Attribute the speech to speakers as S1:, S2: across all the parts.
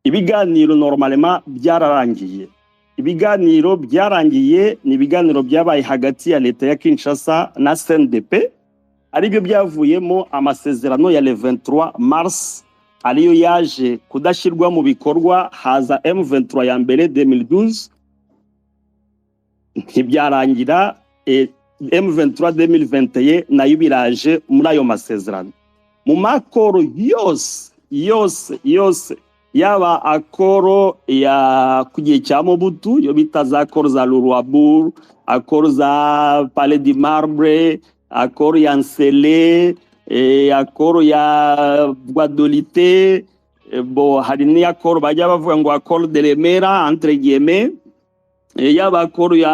S1: Ibiganiro normalement byararangiye. Ibiganiro byarangiye, ni ibiganiro byabaye hagati ya leta ya Kinshasa na CNDP, aribyo byavuyemo amasezerano ya le 23 mars, ariyo yaje kudashyirwa mu bikorwa, haza M23 ya mbere 2012, ntibyarangira. M23 2021 nayo biraje muri ayo masezerano. Mu ma accords yose yose yose, yaba accord ya ku gihe cya Mobutu, yo bita za accords za Luluabourg, accord za Palais du Marbre, accord ya Nsele, accord ya Gbadolite, bo hari n'accord bajya bavuga ngo accord de Lemera, entre guillemets, yaba accord ya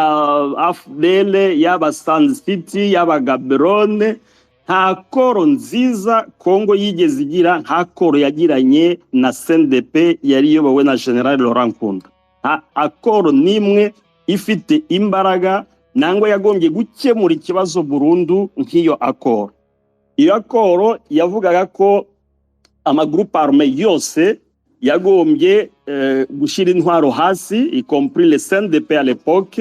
S1: AFDL, yaba Sun City, yaba Gaborone, nta accord nziza Kongo yigeze igira nka accord yagiranye na CNDP yari iyobowe na General Laurent Nkunda. Nta accord n'imwe ifite imbaraga nangwa yagombye gukemura ikibazo burundu nk'iyo accord. Iyo accord yavugaga ko ama groupes armés yose yagombye gushyira intwaro hasi, y compris le CNDP à l'époque,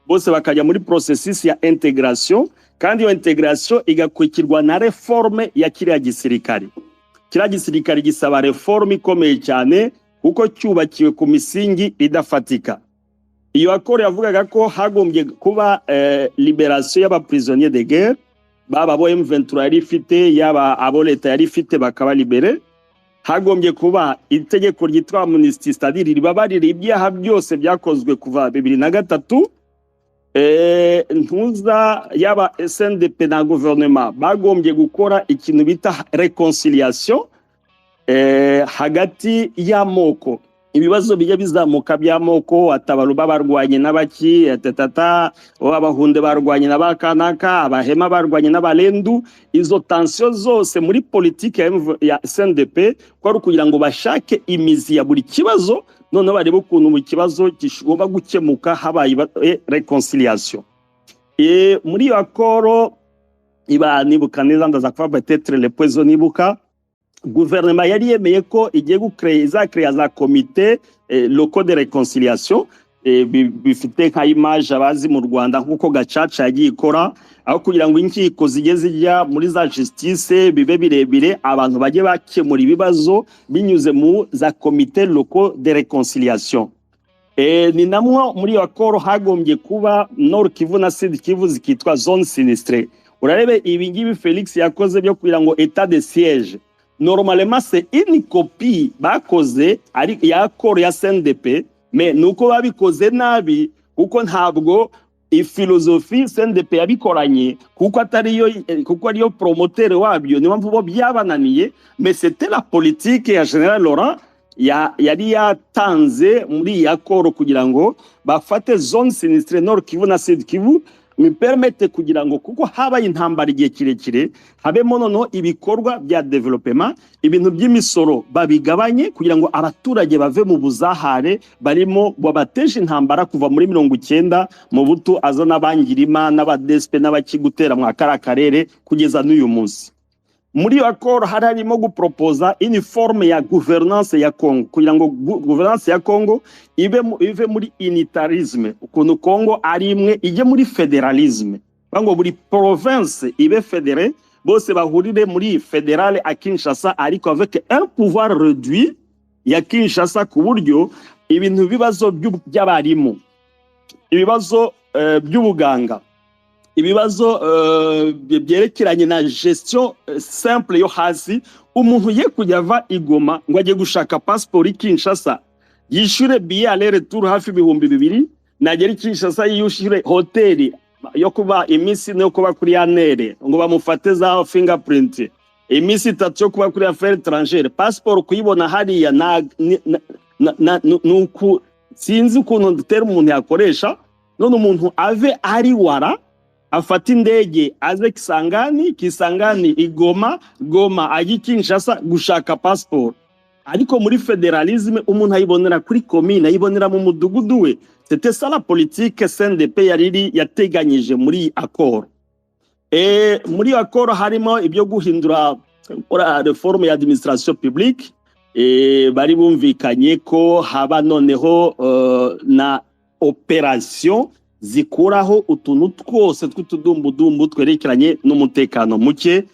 S1: bose bakajya muri processus ya intégration, kandi iyo intégration igakurikirwa na réforme ya kiriya gisirikare. Kiriya gisirikare gisaba réforme ikomeye cyane, kuko cyubakiwe ku misingi idafatika. Iyo accord yavugaga ko hagombye kuba libération y'aba prisonniers de guerre, baba abo M23 yari ifite, yaba abo leta yari ifite, bakaba libérés. Hagombye kuba itegeko ryitwa amnistie, c'est-à-dire ribabarira ibyaha byose byakozwe kuva 2003. Ntuza yaba SNDP na guverinoma bagombye gukora ikintu bita réconciliation hagati y'amoko. Ibibazo bijya bizamuka by'amoko, atabaruba barwanye n'abaki atatata, abahunde barwanye na bakanaka, abahema barwanye n'abalendu, izo tensions zose muri politiki ya SNDP ko ari ukugira ngo bashake imizi ya buri kibazo, noneho barebe ukuntu mu kibazo gishobora gukemuka habaye réconciliation. Muri iyo accord, iba nibuka neza, ndaza kuba peut-être le poison, nibuka guverinoma yari yemeye ko igiye gucréer, izacréer za comités locaux de réconciliation, bifite nka image abazi mu Rwanda nk'uko Gacaca yagiye ikora, aho kugira ngo inkiko zijye zijya muri za justice bibe birebire, abantu bajye bakemura ibibazo binyuze mu za comités locaux de réconciliation. Ni namwo muri iyo accord hagombye kuba Nord Kivu na Sud Kivu zikitwa zone sinistrée. Urarebe ibi ngibi Felix yakoze byo kugira ngo état de siège, normalement c'est une copie bakoze ari ya accord ya CNDP, mais nuko babikoze nabi, kuko ntabwo i philosophie CNDP yabikoranye, kuko atariyo, kuko ariyo promoteur wabyo, niyo mpamvu bo byabananiye. Mais c'était la politique ya General Laurent ya yari yatanze muri iyi accord kugira ngo bafate zone sinistrée Nord Kivu na Sud Kivu, mipermettre kugira ngo, kuko habaye intambara igihe kirekire, habemo noneho ibikorwa bya développement, ibintu by'imisoro babigabanye kugira ngo abaturage bave mu buzahare barimo babateje intambara kuva muri 90, Mobutu aza n'abangirima n'abadespe n'abakigutera mwa kariya karere kugeza n'uyu munsi. Muri iyo accord hari harimo guproposa une forme ya gouvernance ya Congo, kugira ngo gouvernance ya Congo ive muri unitarisme, ukuntu Congo ari imwe, ijye muri fédéralisme, ngo buri province ibe fédérée, bose bahurire muri fédérale à Kinshasa, ariko avec un pouvoir réduit ya Kinshasa, ku buryo ibintu, bibazo by'abarimu, ibibazo by'ubuganga, ibibazo byerekeranye na gestion simple yo hasi, umuntu ye kujya ava i Goma ngo ajye gushaka passport i Kinshasa, yishyure billet aller retour hafi 2000, nagera i Kinshasa yishyure hoteli yo kuba iminsi ine, yo kuba kuri ANR ngo bamufate za fingerprint, iminsi 3 yo kuba kuri affaire étrangère, passport kuyibona hariya na, ni- na, na, na, nuku sinzi ukuntu dutera umuntu yakoresha. None umuntu ave ari wara, afata indege aze Kisangani, Kisangani igoma, Goma ajye i Kinshasa gushaka passport. Ariko muri fédéralisme umuntu ayibonera kuri commune, ayibonera mu mudugudu we. C'était ça la politique CNDP yari yateganyije muri iyi accord. Muri iyo accord harimo ibyo guhindura, gukora réforme ya administration publique. Bari bumvikanye ko haba noneho na opération zikuraho utuntu twose tw'utudumbudumbu twerekeranye n'umutekano muke.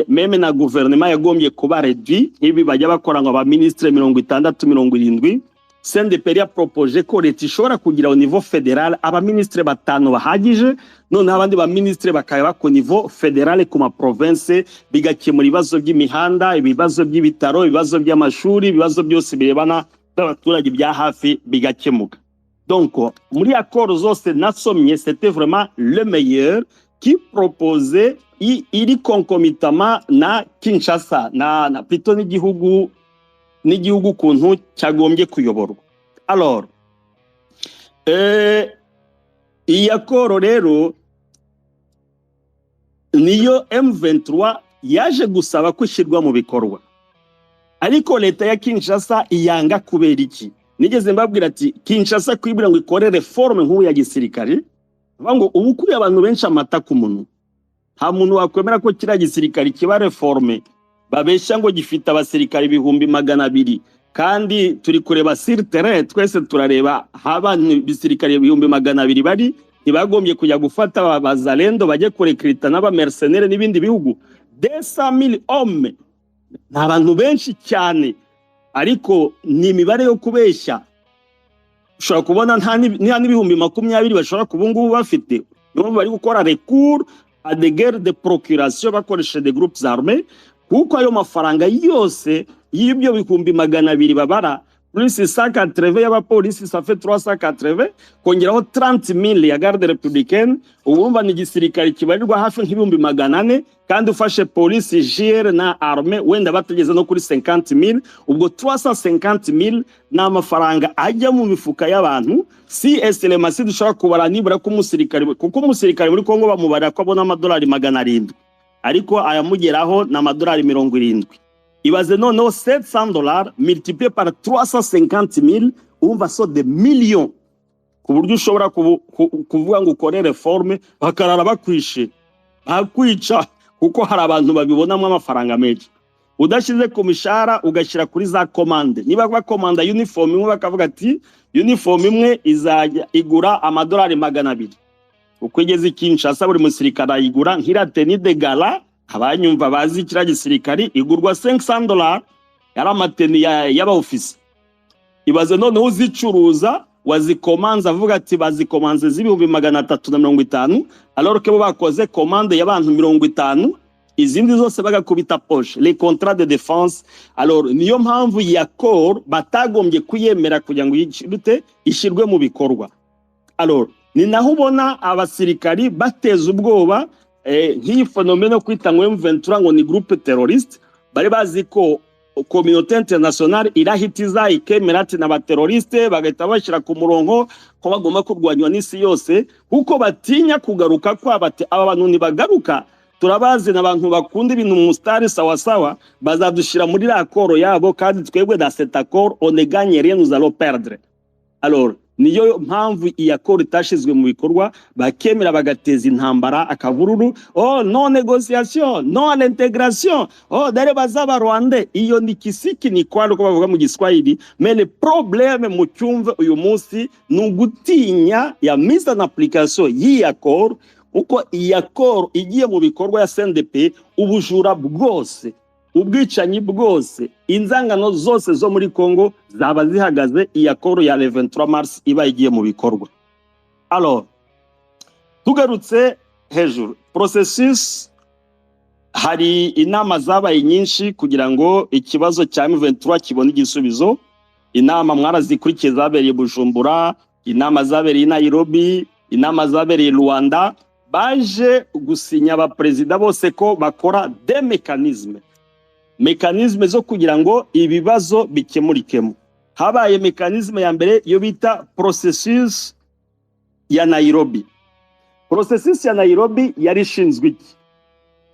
S1: Même na guverinoma yagombye kuba réduit, nk'ibi bajya bakora ngo abaministre 60, 70. CNDP yari yapropoje ko leta ishobora kugira au niveau fédéral abaministre batanu bahagije, noneho abandi baministre bakaba ku niveau fédéral ku ma province, bigakemura ibibazo by'imihanda, ibibazo by'ibitaro, ibibazo by'amashuri, ibibazo byose birebana n'abaturage bya hafi bigakemuka. Donc muri accord zose nasomye, c'était vraiment le meilleur qui proposait iri concomitamment na Kinshasa na plutôt n'igihugu ukuntu cyagombye kuyoborwa. Alors iyi accord rero niyo M23 yaje gusaba ko ishyirwa mu bikorwa, ariko leta ya Kinshasa iyanga. Kubera iki? Nigeze mbabwira ati Kinshasa kwibwira ngo ikore réforme nk'ubu ya gisirikare, bavuga ngo ubu ukuriye abantu benshi amata ku munwa. Nta muntu wakwemera ko kiriya gisirikare kiba réformé. Babeshya ngo gifite abasirikare 200,000, kandi turi kureba sur terrain, twese turareba haba ibisirikare 200,000 bari ntibagombye kujya gufata abazalendo bajye kurecruta n'abamercenaires n'ibindi bihugu. 200,000 hommes ni abantu benshi cyane, ariko ni imibare yo kubeshya. Ushobora kubona nta n'20,000 bashobora kuba ngubu bafite. Niyo mpamvu bari gukora recours à des guerres de procuration bakoresheje des groupes armés, kuko ayo mafaranga yose y'ibyo 200,000 babara plus 180 y'abapolisi, ça fait 380, kongeraho 30,000 ya garde républicaine, urumva ni igisirikare kibarirwa hafi nk'ibihumbi 400. Kandi ufashe polisi, GR na armée, wenda batageze no kuri 50,000. Ubwo 350,000 ni amafaranga ajya mu mifuka y'abantu. Si eselemasi dushobora kubara nibura ko umusirikare, kuko umusirikare muri Kongo bamubarira ko abona amadolari 700, ariko ayamugeraho ni amadolari 70. Ibaze noneho 700 dollars multiplié par 350 000, urumva so des millions, ku buryo ushobora kuvuga ngo ukore réforme bakarara bakwishe, bakwica, kuko hari abantu babibonamo amafaranga menshi. Udashyize ku mishahara, ugashyira kuri za commande, niba bakomanda uniform imwe, bakavuga ati uniform imwe izajya igura amadolari 200, uko igeze i Kinshasa buri musirikare ayigura nk'iriya tenue de gala. Abanyumva bazi kiriya gisirikari, igurwa 500 dollars, yari amatenue y'abaofisi. Ibaze noneho uzicuruza wazikomanze, avuga ati bazikomanze z'ibihumbi 350, alors que bo bakoze commande y'abantu 50, izindi zose bagakubita poche, les contrats de défense. Alors niyo mpamvu ya accord batagombye kuyemera kugira ngo yishirute ishyirwe mu bikorwa. Alors ni naho ubona abasirikari bateza ubwoba, nk'iyi phénomène yo kwita ngo M23 ngo ni groupe terroriste. Bari bazi ko communauté internationale irahita iza ikemera ati n'abaterroriste, bagahita bashyira ku murongo ko bagomba kurwanywa n'isi yose, kuko batinya kugaruka kwa bati aba bantu ntibagaruka, turabazi ni abantu bakunda ibintu mu stari sawasawa, bazadushyira muri l'accord yabo, kandi twebwe dans cet accord on ne gagne rien, nous allons perdre. Alors niyo mpamvu iyi accord itashizwe mu bikorwa, bakemera bagateza intambara, akavururu, oh non négociation, non à l'intégration, oh dare bazaba rwandais. Iyo ni kisiki ni kwalo uko bavuga mu Giswahili. Mais le problème mu cyumve uyu munsi ni ugutinya ya mise en application y'iyi accord, kuko iyi accord igiye mu bikorwa ya CNDP, ubujura bwose, ubwicanyi bwose, inzangano zose zo muri Congo zaba zihagaze, iyi accord ya le 23 mars iba igiye mu bikorwa. Alors tugarutse hejuru processus, hari inama zabaye nyinshi kugira ngo ikibazo cya M23 kibone igisubizo. Inama mwarazikurikiye zabereye Bujumbura, inama zabereye i Nairobi, inama zabereye Rwanda. Baje gusinya abaperezida bose ko bakora des mécanismes zo kugira ngo ibibazo bikemurikemo. Habaye mécanisme ya mbere yo bita processus ya Nairobi. Processus ya Nairobi yari ishinzwe iki?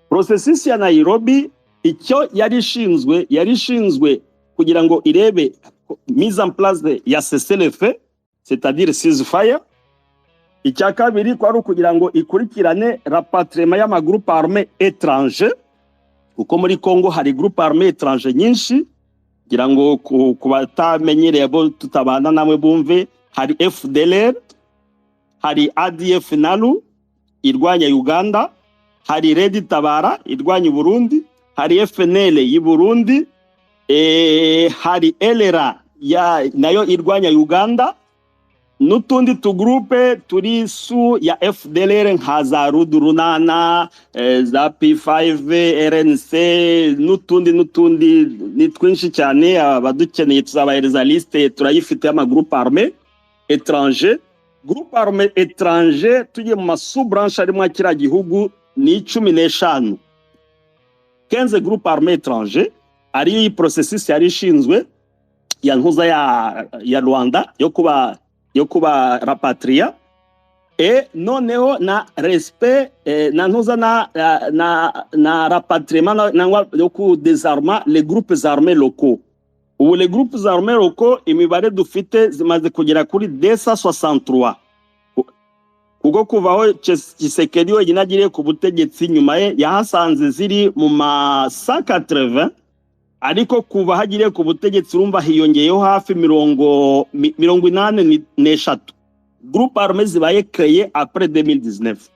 S1: Processus ya Nairobi icyo yari ishinzwe, yari ishinzwe kugira ngo irebe mise en place ya cessez-le-feu, c'est-à-dire ceasefire. Icya kabiri kwari ukugira ngo ikurikirane rapatriement y'amagroupe armé étranger, kuko muri Congo hari groupe armé étranger nyinshi. Kugira ngo ku batamenyereye, bo tutabana namwe bumve, hari FDLR, hari ADF NALU irwanya Uganda, hari Red Tabara irwanya Burundi, hari FNL y'i Burundi, hari LRA ya nayo irwanya Uganda, n'utundi tugroupe turi sous ya FDLR nka za Rudurunana, za P5, RNC n'utundi n'utundi. Ni twinshi cyane. Abadukeneye tuzabahereza liste, turayifite, y'amagroupe armé étranger. Groupe armé étranger, tugiye mu masous-branche arimo kiriya gihugu, ni 15, 15 groupe armé étranger. Ariyo iyi processus yari ishinzwe ya ntuza ya Rwanda yo kuba rapatrier. E noneho na respect na ntuza na rapatriement nangwa yo ku désarmer les groupes armés locaux. Ubu les groupes armés locaux, imibare dufite, zimaze kugera kuri 263, kuko kuva aho Tshisekedi wenyine agiriye ku butegetsi, nyuma ye yahasanze ziri mu ma 180, ariko kuva hagiriye ku butegetsi urumva hiyongeyeho hafi 83 groupe armé zibaye créé après 2019.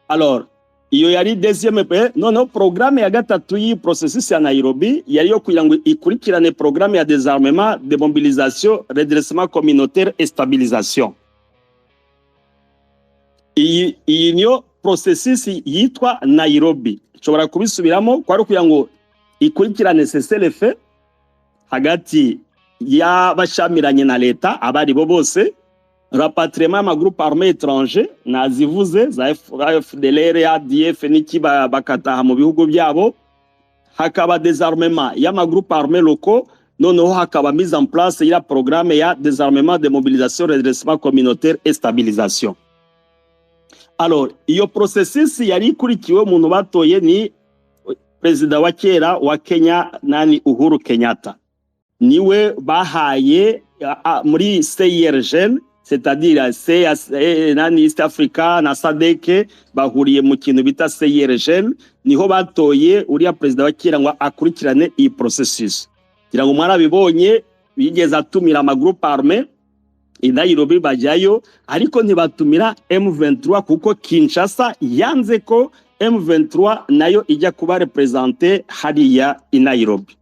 S1: Alors iyo yari deuxième p. Noneho programme ya gatatu y'iyi processus ya Nairobi yari yo kugira ngo ikurikirane programme ya désarmement, démobilisation, redressement communautaire et stabilisation. Iyi niyo processus yitwa Nairobi. Nshobora kubisubiramo: kwari kugira ngo ikurikirane cessez-le-feu hagati y'abashamiranye na leta abari bo bose, rapatriement y'amagroupe armé étranger nazivuze, za FDLR, ADF n'iki, bakataha mu bihugu byabo, hakaba désarmement y'amagroupe armé locaux, noneho hakaba mise en place ya programme ya désarmement, démobilisation, redressement communautaire et stabilisation. Alors iyo processus yari ikurikiwe, umuntu batoye ni perezida wa kera wa Kenya, nani, Uhuru Kenyatta. Niwe bahaye muri CIRGL, c'est-à-dire nani, East Africa na SADC bahuriye mu kintu bita CIRGL, niho batoye uriya perezida wa kera ngo akurikirane iyi processus. Kugira ngo mwarabibonye, bigeze atumira amagroupe armé i Nairobi, bajyayo, ariko ntibatumira M23, kuko Kinshasa yanze ko M23 nayo ijya kuba représentée hariya i Nairobi.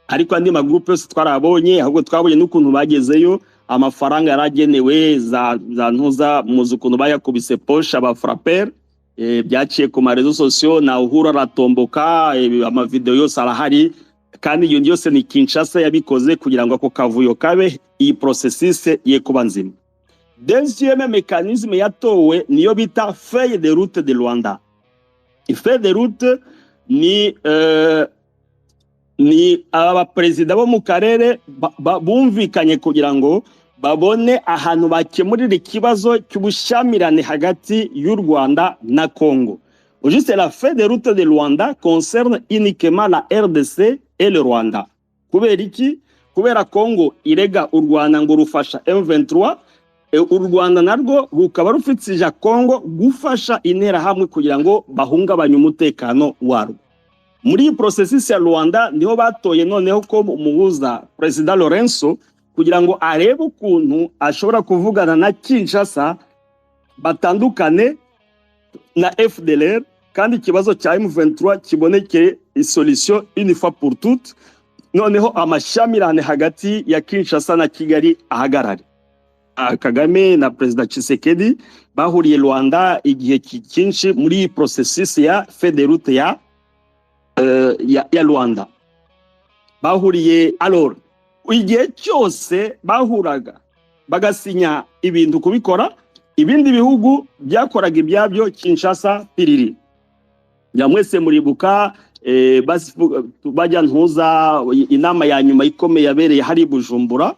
S1: Ariko andi magroupe yose twarabonye, ahubwo twabonye n'ukuntu bagezeyo, amafaranga yaragenewe za ntuza, muzi ukuntu bayakubise poche abafrappeur, byaciye ku maréseaux sociaux, na Uhuru aratomboka, amavideo yose arahari. Kandi iyo yose ni Kinshasa yabikoze kugira ngo ako kavuyo kabe, iyi processus ye kuba nzima. Deuxième mécanisme yatowe niyo bita feuille de route de Rwanda. Feuille de route ni aba perezida bo mu karere bumvikanye kugira ngo babone ahantu bakemurira ikibazo cy'ubushyamirane hagati y'u Rwanda na Congo. Juste, la feuille de route de Rwanda concerne uniquement la RDC et le Rwanda. Kubera iki? Kubera Congo irega u Rwanda ngo rufasha M23, u Rwanda narwo rukaba rufitije Congo gufasha Interahamwe kugira ngo bahungabanye umutekano warwo. Muri iyi processus ya Rwanda niho batoye noneho ko umuhuza Perezida Lorenzo, kugira ngo arebe ukuntu ashobora kuvugana na Kinshasa batandukane na FDLR, kandi ikibazo cya M23 kibonekeye solution une fois pour toutes, noneho amashyamirane hagati ya Kinshasa na Kigali ahagarare. Kagame na Perezida Tshisekedi bahuriye Rwanda igihe cyinshi muri iyi processus ya feuille de route ya Rwanda. Bahuriye, alors igihe cyose bahuraga bagasinya ibintu kubikora, ibindi bihugu byakoraga ibyabyo, Kinshasa piriri. Ya mwese muribuka bajya ntuza inama ya nyuma ikomeye yabereye hari Bujumbura,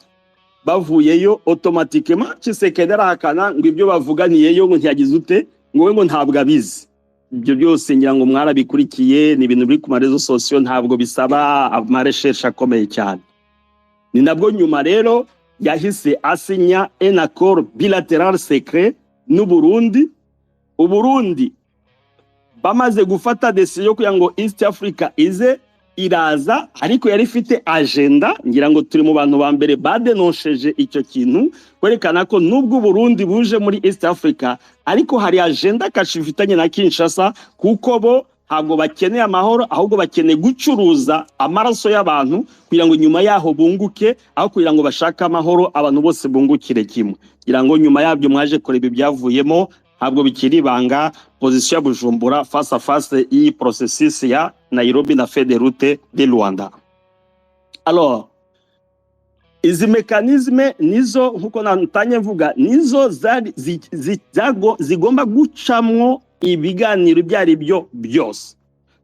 S1: bavuyeyo automatiquement Tshisekedi arahakana ngo ibyo bavuganiyeyo ngo ntiyagize ute, ngo we ngo ntabwo abizi. Ibyo byose ngira ngo mwarabikurikiye, ni ibintu biri ku maréseaux sociaux, ntabwo bisaba amarecherche akomeye cyane. Ni nabwo nyuma rero yahise asinya un accord bilatéral secret n'u Burundi. Uburundi bamaze gufata décision kugira ngo East Africa ize. Iraza, ariko yari ifite agenda. Ngira ngo turi mu bantu ba mbere badenosheje icyo kintu, kwerekana ko nubwo Burundi buje muri East Africa, ariko hari agenda cachée ifitanye na Kinshasa, kuko bo ntabwo bakeneye amahoro, ahubwo bakeneye gucuruza amaraso y'abantu kugira ngo nyuma yaho bunguke, aho kugira ngo bashake amahoro abantu bose bungukire kimwe. Kugira ngo nyuma yabyo mwaje kureba ibyavuyemo, ntabwo bikiri ibanga position ya Bujumbura face à face y'iyi processus ya Nairobi na feuille de route de Luanda. Alors, izi mécanismes nizo, nkuko natanye mvuga, nizo zari zigomba gucamwo ibiganiro ibyo ari byo byose.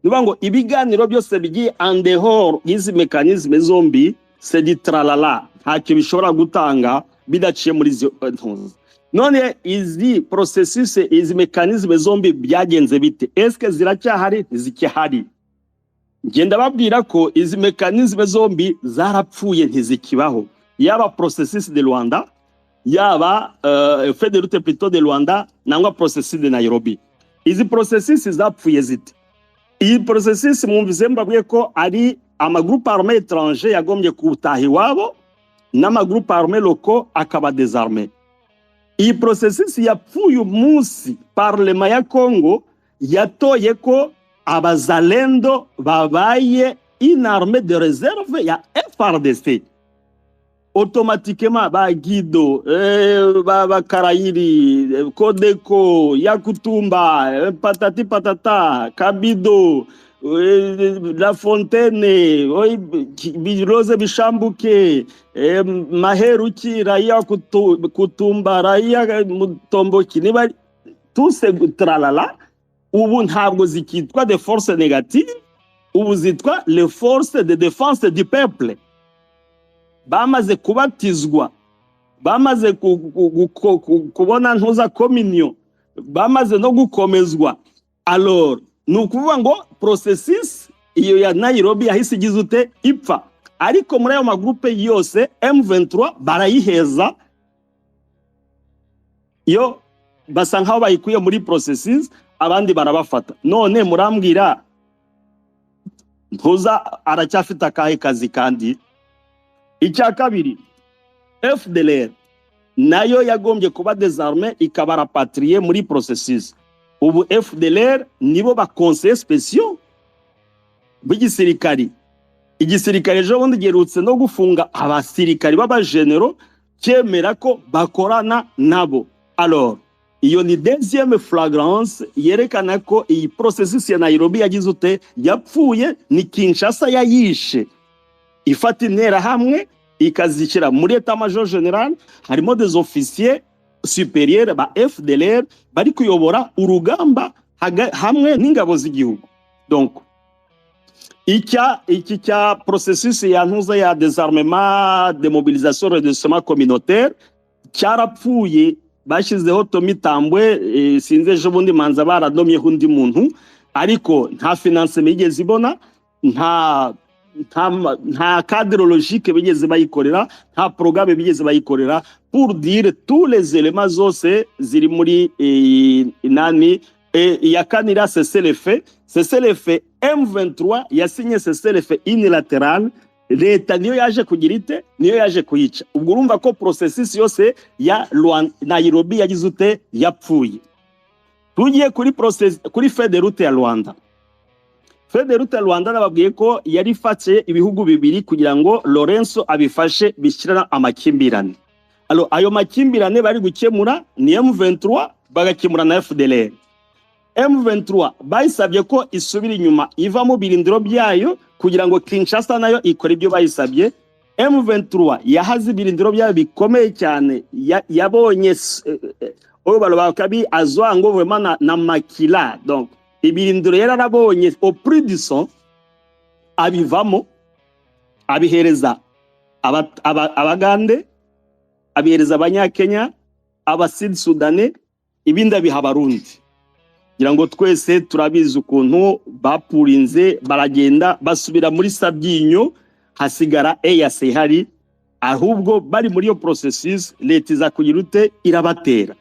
S1: Ni ngo ibiganiro byose bigiye en dehors y'izi mécanismes zombi, c'est du tralala, ntacyo bishobora gutanga bidaciye muri izi ntuzi. None izi processus, izi mécanismes zombi byagenze bite? Eske ziracyahari? Ntizikihari. Ngenda babwira ko izi mécanismes zombi zarapfuye, ntizikibaho, yaba processus de Luanda, yaba feuille de route plutôt de Luanda, nangwa processus de Nairobi. Izi processus zapfuye zite? Iyi processus mwumvise mbabwiye ko ari amagroupe armé étranger yagombye gutaha iwabo n'amagroupe armé locaux akaba désarmé. Iyi processus yapfuye umunsi parlement ya Congo yatoye ko abazalendo babaye une armée de réserve ya FARDC. Automatiquement, ba Guido, ba Karayiri, Codeco, Yakutumba, patati patata, Kabido, La Fontaine, oi, Rose Bishambuke, Maheruki, Raia Kutumba, Raia Mutomboki, niba tous ces tralala, ubu ntabwo zikitwa des forces négatives, ubu zitwa les forces de défense du peuple. Bamaze kubatizwa, bamaze kubona ntuza communion, bamaze no gukomezwa. Alors, ni ukuvuga ngo processus iyo ya Nairobi yahise igize ute? Ipfa. Ariko muri ayo magroupe yose, M23 barayiheza, yo basa nkaho bayikuye muri processus, abandi barabafata. None murambwira, ntuza aracyafite akahe kazi? Kandi icya kabiri, FDLR nayo yagombye kuba désarmée, ikaba rapatriée muri processus. Ubu FDLR nibo ba conseillers spéciaux b'igisirikari. Igisirikare ejo bundi giherutse no gufunga abasirikari b'abagenero cyemera ko bakorana nabo. Alors, iyo ni deuxième flagrance yerekana ko iyi processus ya Nairobi yagize ute? Yapfuye. Ni Kinshasa yayishe, ifata interahamwe ikazishyira muri état major général. Harimo des officiers supérieurs ba FDLR bari kuyobora urugamba hamwe n'ingabo z'igihugu. Donc iki cya processus ya ntuza ya désarmement, démobilisation, redressement communautaire cyarapfuye. Bashyizeho Tommy Tambwe, sinzi, ejo bundi manza baradomyeho undi muntu, ariko nta financement yigeze ibona, nta cadre logique bigeze bayikorera, nta programme bigeze bayikorera. Pour dire, tous les éléments zose ziri muri nani. Iya kane iriya cessez-le-feu. Cessez-le-feu, M23 yasinye cessez-le-feu unilatéral, leta niyo yaje kugira ite? Niyo yaje kuyica. Ubwo urumva ko processus yose ya Nairobi yagize ute? Yapfuye. Tugiye kuri process, kuri feuille de route ya Luanda. Feuille de route ya Luanda, nababwiye ko yari ifashe ibihugu bibiri kugira ngo Lourenço abifashe bishyira amakimbirane. Alors, ayo makimbirane bari gukemura ni M23, bagakemura na FDLR. M23 bayisabye ko isubira inyuma, iva mu birindiro byayo, kugira ngo Kinshasa nayo ikore ibyo bayisabye. M23 yahaze ibirindiro byayo bikomeye cyane, yabonye oyo baloba kabi azwango vraiment na makila. Donc ibirindiro yararabonye au prix du sang, abivamo, abihereza abagande, abihereza abanyakenya, abasud soudanais, ibindi abiha abarundi. Ngira ngo twese turabizi ukuntu bapurinze, baragenda basubira muri Sabyinyo, hasigara EAC ihari. Ahubwo bari muri iyo processus, leta iza kugira ute? Irabatera.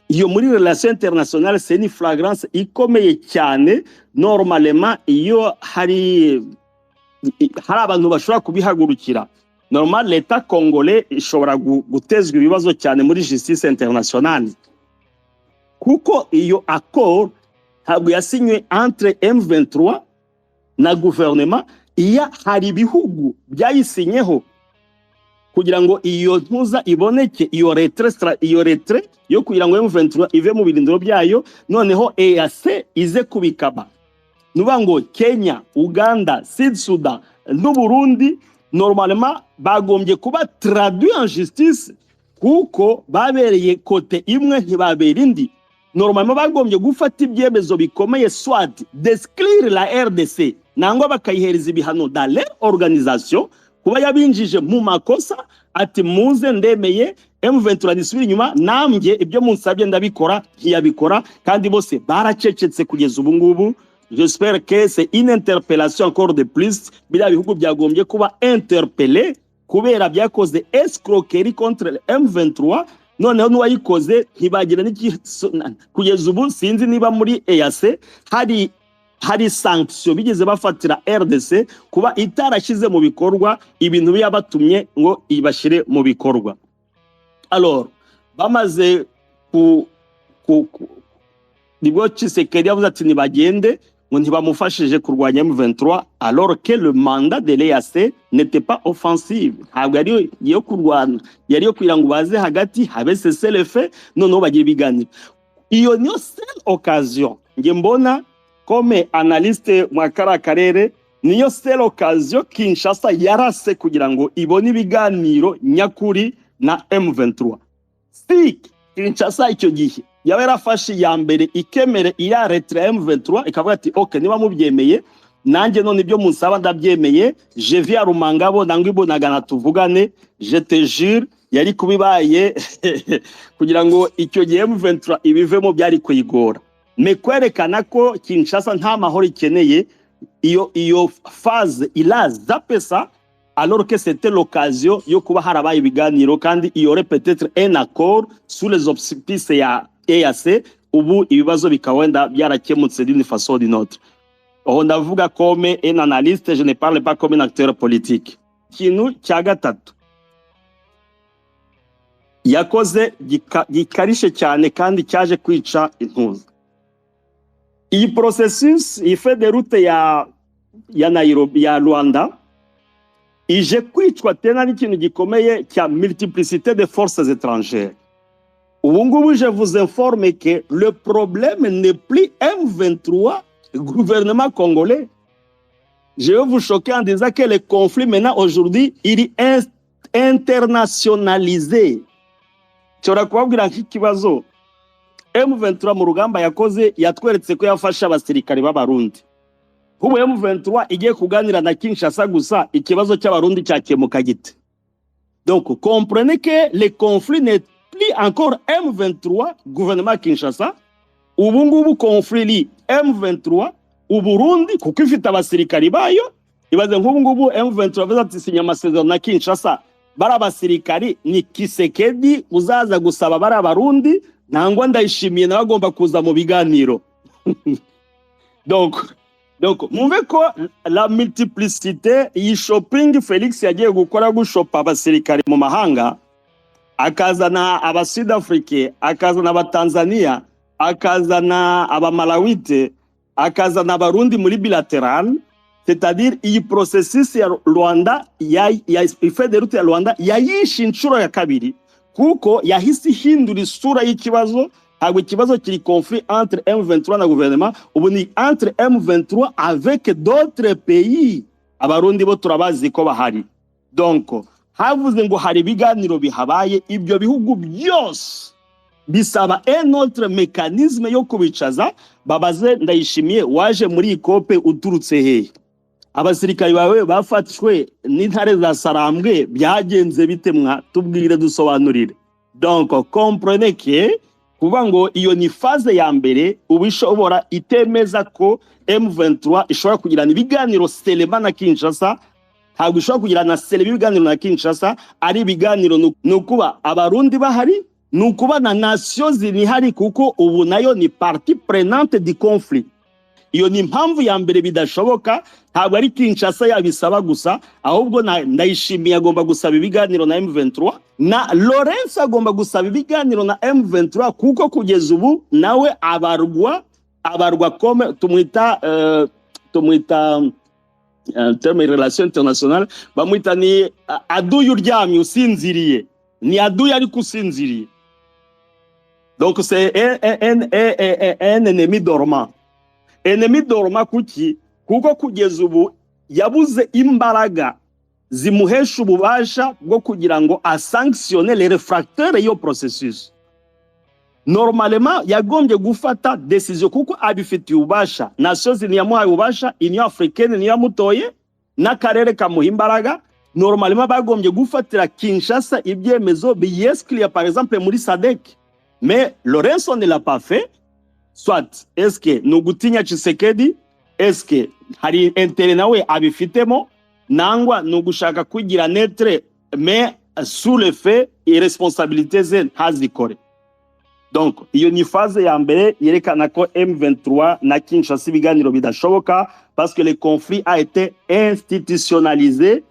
S1: Iyo muri relation internationale, c'est une flagrance ikomeye cyane. Normalement, iyo hari Hari abantu bashobora kubihagurukira. Normal, l'État congolais ishobora gutezwa ibibazo cyane muri justice internationale, kuko iyo accord ntabwo yasinywe entre M23 na gouvernement. Iya hari ibihugu byayisinyeho kugira ngo iyo ntuza iboneke, iyo retrait yo kugira ngo M23 ive mu birindiro byayo, noneho EAC ize kubikaba. Nuvuga ngo Kenya, Uganda, Sud Sudan n'Uburundi normalement bagombye kuba traduit en justice, kuko babereye côté imwe, ntibabera indi. Normalement bagombye gufata ibyemezo bikomeye, soit d'exclure la RDC nangwa bakayihereza ibihano dans leur organisation, kuba yabinjije mu makosa, ati muze ndemeye M23 nisubira inyuma, nambye ibyo munsabye ndabikora. Ntiyabikora, kandi bose baracecetse kugeza ubu ngubu. J'espère que c'est une interpellation encore de plus. Biriya bihugu byagombye kuba interpellé kubera byakoze escroquerie contre le M23, noneho n'uwayikoze ntibagira n'iki. Kugeza ubu sinzi niba muri EAC hari sanction bigeze bafatira RDC kuba itarashyize mu bikorwa ibintu yabatumye ngo ibashyire mu bikorwa. Alors bamaze ku nibwo Tshisekedi yavuze ati nibagende, ngo ntibamufashije kurwanya M23, alors que le mandat de l'EAC n'était pas offensive. Ntabwo yari iyo kurwana, yari iyo kugira ngo baze hagati habe cessez-le-feu, noneho bagira ibiganiro. Iyo niyo seule occasion nge mbona comme analyste mwa kariya karere, niyo seule occasion Kinshasa yarase kugira ngo ibone ibiganiro nyakuri na M23. Si Kinshasa icyo gihe yaba yarafashe iya mbere ikemere iya retrait ya M23, ikavuga ati ok, niba mubyemeye, nanjye none ibyo munsaba ndabyemeye, je viens Rumangabo nangwa ibonagana tuvugane, je te jure yari kubibaye kugira ngo icyo gihe M23 ibivemo byari kuyigora. Mais kwerekana ko Kinshasa nta mahoro ikeneye, iyo phase il a zappé ça, alors que c'était l'occasion yo kuba harabaye ibiganiro, kandi il y aurait peut-être un accord sous les auspices ya EAC, ubu ibibazo bikaba wenda byarakemutse d'une façon ou d'une autre. Aho ndavuga comme un analyste, je ne parle pas comme un acteur politique. Ikintu cya gatatu yakoze gikarishe cyane kandi cyaje kwica intuza iyi processus, iyi feuille de route ya Nairobi, ya Rwanda, ije kwicwa tena n'ikintu gikomeye cya multiplicité de forces étrangères. Ubu ngubu je vous informe que le problème n'est plus M23 gouvernement congolais. Je vais vous choquer en disant que le conflit maintenant, aujourd'hui, il est internationalisé. Nshobora kubabwira nk'ikibazo M23 mu rugamba yakoze, yatweretse ko yafashe abasirikare b'Abarundi. Ubu M23 igiye kuganira na Kinshasa gusa, ikibazo cy'Abarundi cyakemuka gite? Donc comprenez que le conflit n'est plus encore M23 gouvernement Kinshasa. Ubu ngubu conflit ni M23 Uburundi, kuko ifite abasirikari bayo. Ibaze nk'ubu ngubu M23 bavuze ati sinya amasezerano na Kinshasa, bari abasirikari ni Tshisekedi uzaza gusaba bari Abarundi, nangwa Ndayishimiye nawe agomba kuza mu biganiro? Donc mwumve ko la multiplicité, iyi shopping Felix yagiye gukora, gushopa abasirikari mu mahanga, akazana aba Sud Afrique, akazana abatanzania, akazana abamalawite, akazana Abarundi muri bilateral, c'est-à-dire iyi processus ya Rwanda ya feuille de route ya Rwanda yayishe inshuro ya kabiri, kuko yahise ihindura isura y'ikibazo. Ntabwo ikibazo kiri conflit entre M23 na gouvernement, ubu ni entre M23 avec d'autres pays. Abarundi bo turabazi ko bahari. Donc havuze ngo hari ibiganiro bihabaye, ibyo bihugu byose bisaba un autre mécanisme yo kubicaza, babaze Ndayishimiye: waje muri iyi kope uturutse hehe? Abasirikari bawe bafatishwe n'intare za Sarambwe, byagenze bite? Mwa tubwire, dusobanurire. Donc comprenez que kuvuga ngo iyo ni phase ya mbere ubu ishobora itemeza ko M23 ishobora kugirana ibiganiro seulement na Kinshasa. Ntabwo ishobora kugirana seulement ibiganiro na Kinshasa. Ari ibiganiro ni ukuba Abarundi bahari, ni ukuba na Nations Unies ihari, kuko ubu nayo ni partie prenante du conflit. Iyo ni impamvu ya mbere bidashoboka. Ntabwo ari Kinshasa yabisaba gusa, ahubwo na Ndayishimiye agomba gusaba ibiganiro na M23, na Lourenço agomba gusaba ibiganiro na M23, kuko kugeza ubu nawe abarwa comme tumwita terme relation internationale, bamwita ni aduyi uryamye, usinziriye. Ni aduyi ariko usinziriye. Donc c'est un ennemi dormant. Ennemi dormant kuki? Kuko kugeza ubu yabuze imbaraga zimuhesha ububasha bwo kugira ngo asanctionne les réfractaires y'iyo processus. Normalement yagombye gufata décision kuko abifitiye ububasha. Nations Unies yamuhaye ububasha, Union africaine niyo yamutoye, n'akarere kamuha imbaraga. Normalement bagombye gufatira Kinshasa ibyemezo biyexclure, par exemple muri SADC, mais Lourenço ne l'a pas fait. Soit est-ce que ni ugutinya Tshisekedi, est-ce que hari intérêt nawe abifitemo, nangwa ni ugushaka kugira neutre, mais sous le fait irresponsabilité ze ntazikore. Donc iyo ni phase ya mbere yerekana ko M23 na Kinshasa ibiganiro bidashoboka, parce que le conflit a été institutionnalisé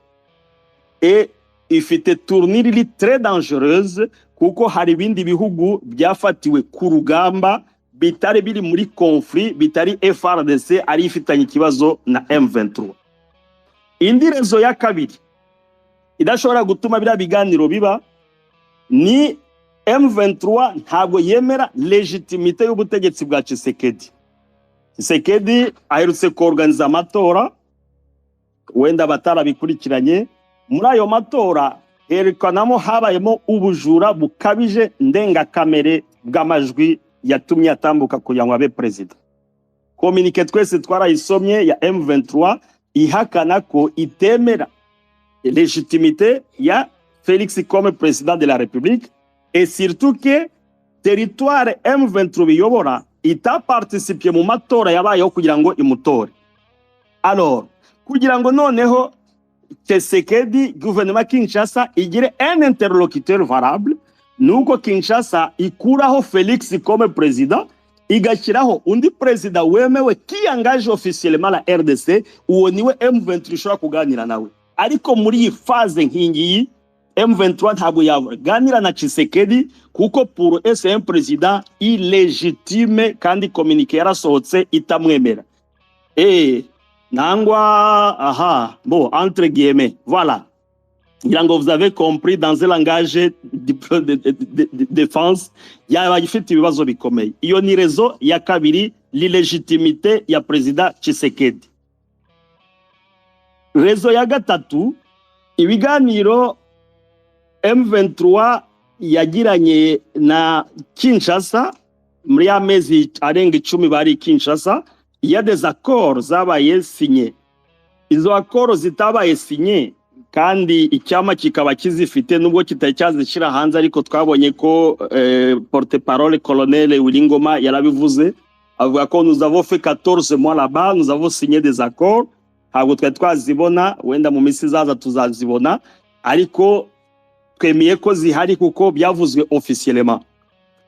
S1: et ifite tournure iri très dangereuse, kuko hari ibindi bihugu byafatiwe ku rugamba bitari biri muri conflit, bitari FARDC ari ifitanye ikibazo na M23. Indi raison ya kabiri idashobora gutuma biriya biganiro biba ni M23 ntabwo yemera légitimité y'ubutegetsi bwa Tshisekedi. Tshisekedi aherutse kuorganiza amatora, wenda batarabikurikiranye. Muri ayo matora herekanamo habayemo ubujura bukabije ndengakamere bw'amajwi yatumye atambuka kugira ngo abe perezida. Communiqué twese twarayisomye ya M23 ihakana ko itemera légitimité ya Félix comme président de la République, et surtout que territoire M23 biyobora itaparticipiye mu matora yabayeho kugira ngo imutore. Alors kugira ngo noneho Tshisekedi, gouvernement Kinshasa igire un interlocuteur valable, nuko Kinshasa ikuraho Félix comme président, igashyiraho undi perezida wemewe qui engage officiellement la RDC. Uwo niwe M23 ishobora kuganira nawe. Ariko muri iyi phase nk'ingiyi, M23 ntabwo yaganira na Tshisekedi, kuko pour eux c'est un président illégitime, kandi communiqué yarasohotse itamwemera. Nangwa aha, bon, entre guillemets, voilà, ngira ngo vous avez compris, dans un langage de défense yaba ifite ibibazo bikomeye. Iyo ni raison ya kabiri, l'illégitimité ya président Tshisekedi. Raison ya gatatu, ibiganiro M23 yagiranye na Kinshasa muri ya mezi arenga 10 bari Kinshasa, il y a des accords zabaye signé. Izo accords zitabaye signé kandi icyama kikaba kizifite, nubwo kitari cyazishyira hanze, ariko twabonye ko porte parole colonel Willy Ngoma yarabivuze, avuga ko nous avons fait 14 mois là-bas, nous avons signé des accords. Ntabwo twari twazibona, wenda mu minsi izaza tuzazibona, ariko twemeye ko zihari kuko byavuzwe officiellement.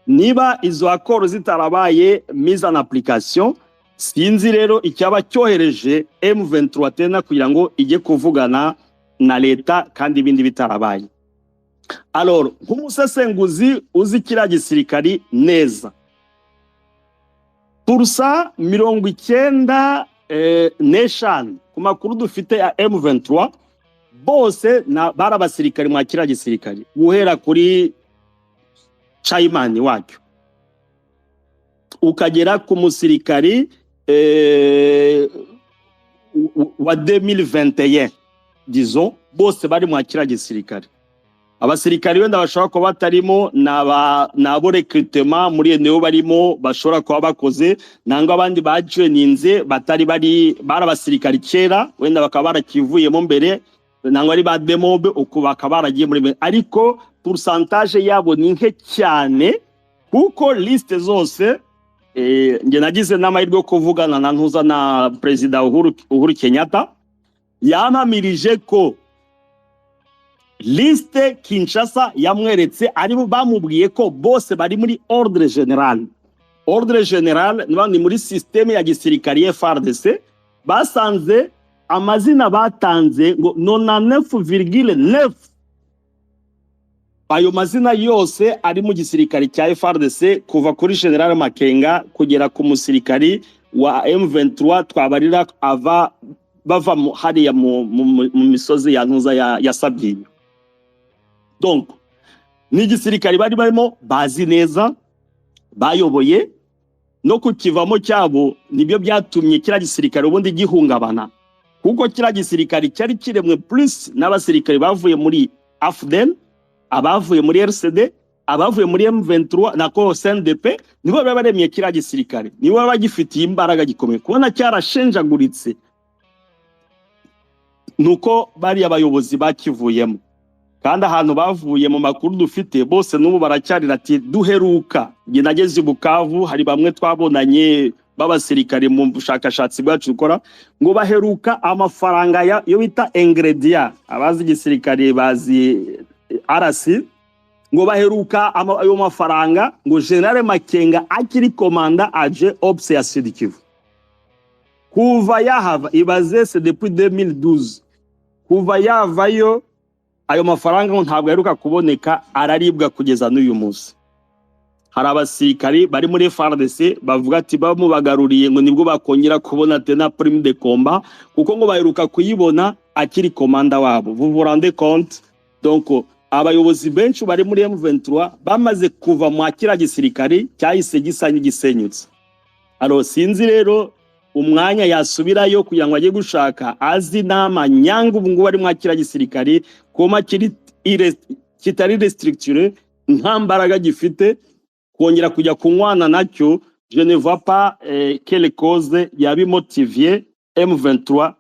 S1: Niba izo accords zitarabaye mise en application, sinzi rero icyaba cyohereje M23 tena kugira ngo ijye kuvugana na leta kandi ibindi bitarabaye. Alors nk'umusesenguzi uzi kiriya gisirikari neza, pourcent 95 ku makuru dufite ya M23, bose na bari abasirikari mwa kiriya gisirikari, guhera kuri chairman wacyo ukagera ku musirikari wa 2021, disons, bose bari mwa kiriya gisirikare. Abasirikari wenda bashobora kuba batarimo nabo recrutement muri nibo barimo, bashobora kuba bakoze, nangwa abandi bajoininze batari bari abasirikari kera, wenda bakaba barakivuyemo mbere, nangwa ari ba demob uko bakaba baragiye muri, ariko pourcentage yabo ni nke cyane, kuko liste zose nge nagize n'amahirwe yo kuvugana na ntuza na perezida Uhuru Kenyatta, yampamirije ko liste Kinshasa yamweretse aribo bamubwiye ko bose bari muri ordre général. Ordre général ni muri système ya gisirikare ya FARDC, basanze amazina batanze ngo 99,9, ayo mazina yose ari mu gisirikare cya FARDC, kuva kuri General Makenga kugera ku musirikari wa M23 twabarira ava bava hariya mu misozi ya Ntuza ya Sabyinyo. Donc ni igisirikare bari barimo, bazi neza, bayoboye. No kukivamo cyabo nibyo byatumye kiriya gisirikare ubundi gihungabana, kuko kiriya gisirikare cyari kiremwe plus n'abasirikare bavuye muri AFDL, abavuye muri RCD, abavuye muri M23 nako CNDP. Nibo bari baremye kiriya gisirikare, nibo baba bagifitiye imbaraga gikomeye. Kubona cyarashenjaguritse nuko bariya bayobozi bakivuyemo, kandi ahantu bavuye, mu makuru dufite, bose n'ubu baracyarira ati duheruka. Njye nageze i Bukavu, hari bamwe twabonanye b'abasirikare mu bushakashatsi bwacu dukora, ngo baheruka amafaranga ya yo bita ingredient. Abazi igisirikare bazi RC. Ngo baheruka ayo mafaranga ngo General Makenga akiri commandant adjoint Ops ya Sud Kivu. Kuva yahava, ibaze, c'est depuis 2012, kuva yavayo ayo mafaranga ngo ntabwo aheruka kuboneka, araribwa kugeza n'uyu munsi. Hari abasirikari bari muri FARDC bavuga ati bamubagaruriye ngo nibwo bakongera kubona tena prime de combat, kuko ngo baheruka kuyibona akiri commandant wabo. Vous vous rendez compte? Donc abayobozi benshi bari muri M23 bamaze kuva mu kiriya gisirikare cyahise gisa n'igisenyutse. Alors sinzi rero umwanya yasubirayo kugira ngo ajye gushaka azi n'amanyanga ubu ngubu ari mwa kiriya gisirikare, koma kiri kitari restructuré, nta mbaraga gifite, kongera kujya kunywana nacyo, je ne vois pas quelle cause yabimotiviye M23.